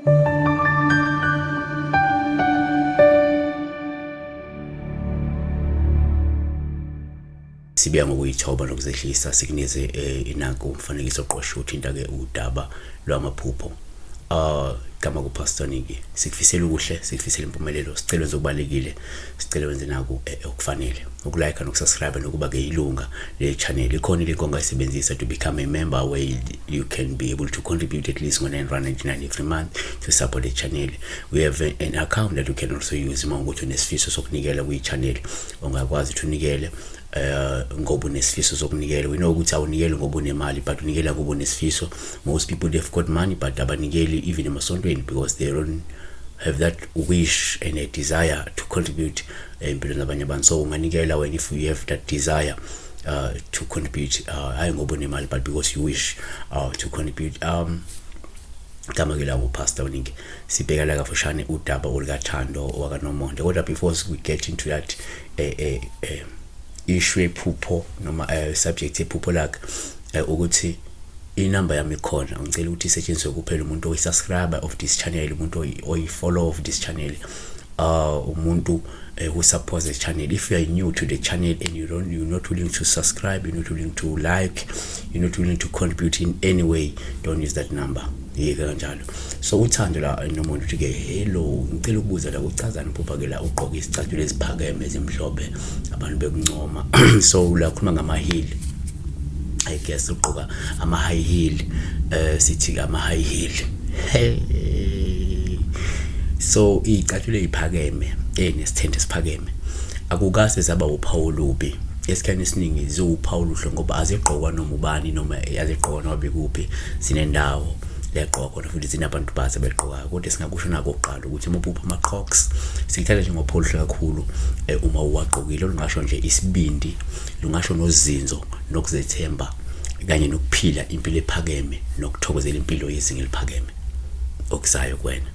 Sibuya ngokuyithoba nokuzehlisa sikunikeze inanku umfanekiso oqoshiwe uthinta-ke udaba lwamaphupho. Gama kuPastor Niki. Sikufisela okuhle, sikufisela impumelelo, sicela wenze okubalulekile, sicela wenze naku okufanele. Ukulike nokusubscribe nokuba ke ilunga le channel. Ikhona ilink ongayisebenzisa to become a member where you can be able to contribute at least ngo-9 rand 99 every month to support the channel. We have an account that you can also use uma ukuthi unesifiso sokunikela kwi-channel, ongakwazi ukuthi unikele ngoba unesifiso sokunikela. We know ukuthi awunikeli ngoba unemali, but unikela ngoba unesifiso. Most people, they've got money but abanikeli even emasontweni because they don't have that wish and a desire to contribute empilweni zabanye abantu. So unganikela wena if you have that desire to contribute, hayi ngoba unemali but because you wish to contribute. Igama ke lawo Pastor uNingi. Sibheka la kafushane udaba olukaThando wakaNomonde, kodwa before we get into that issue ephupho noma subject ephupho lakhe, ukuthi inamba yami ikhona, ngicela ukuthi isetshenziswe kuphela umuntu oyi-subscriber of this channel, umuntu oyi-follow of this channel, umuntu who supports the channel. If you are new to the channel and you're not willing to subscribe, you're not willing to like, you're not willing to contribute in any way, don't use that number, yeke kanjalo. So uThando la nomuntu uthi ke, "Hello, ngicela ukubuza la, kuchazani phupha ke la ugqoka isicathulo esiphakeme ezimhlophe, abantu bekuncoma?" So la khuluma ngama heel, I guess ugqoka ama high heel, sithi ama high heel. Hey, so icathulo eziphakeme enesithende esiphakeme akukase zaba uphawu olubi. Esikhathini esiningi ziwuphawu oluhle ngoba azigqokwa noma ubani noma azigqokwa noma bekuphi, zinendawo leyagqoka khona futhi zinabantu bazo abagqokayo. Kodwa singakusho nako okokuqala ukuthi uma uphupha ama-crocs, sikuthatha njengophawu oluhle kakhulu uma uwagqokile, olungasho nje isibindi, lungasho nozinzo nokuzethemba kanye nokuphila impilo ephakeme nokuthokozela impilo yezinga eliphakeme okuzayo kuwena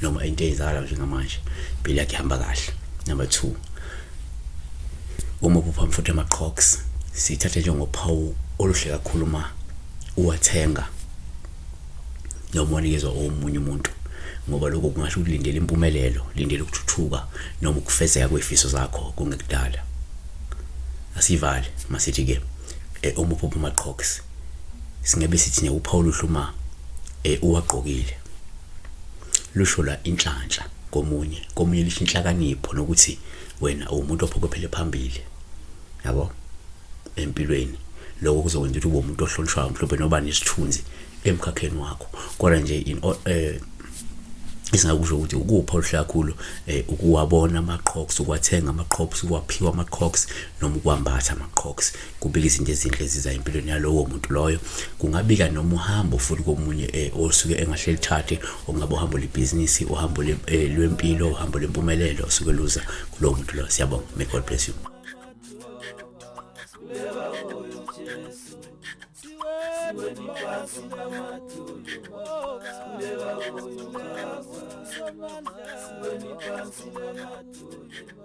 noma into eyenzakala njengamanje, impilo yakhe ihamba kahle. Number two, uma uphupha futhi ama-crocs, sithathe njengophawu oluhle kakhulu uma uwathenga noma wanikezwa omunye umuntu, ngoba lokho kungasho ukuthi lindela impumelelo, lindela ukuthuthuka noma ukufezeka kwezifiso zakho kungekudala. Asivale masithi-ke uma uphupha ama-crocs, singabe sithi ne uphawu oluhle uma uwagqokile, lusho la inhlanhla komunye, komunye lisho inhlakanipho nokuthi wena uwumuntu ophokophele phambili yabo empilweni. Lokho kuzokwenza ukuthi ube umuntu ohlonishwayo mhlawumbe noba nesithunzi emkhakheni wakho. Kodwa nje in esingakusho ukuthi ukupha oluhle kakhulu ukuwabona ama-crocs, ukuwathenga ama-crocs, ukuwaphiwa ama-crocs noma ukuwambatha ama-crocs, kubika izinto ezinhle eziza empilweni yalowo muntu loyo. Kungabika noma uhambo futhi komunye osuke engahle lithathe, okungaba uhambo lwebhizinisi, uhambo lwempilo, uhambo lwempumelelo osuke luza kulowo muntu loyo. Siyabonga, may God bless you. Siweni phansi namadolo, sikhuleka kuyo Baba. Siweni phansi namadolo.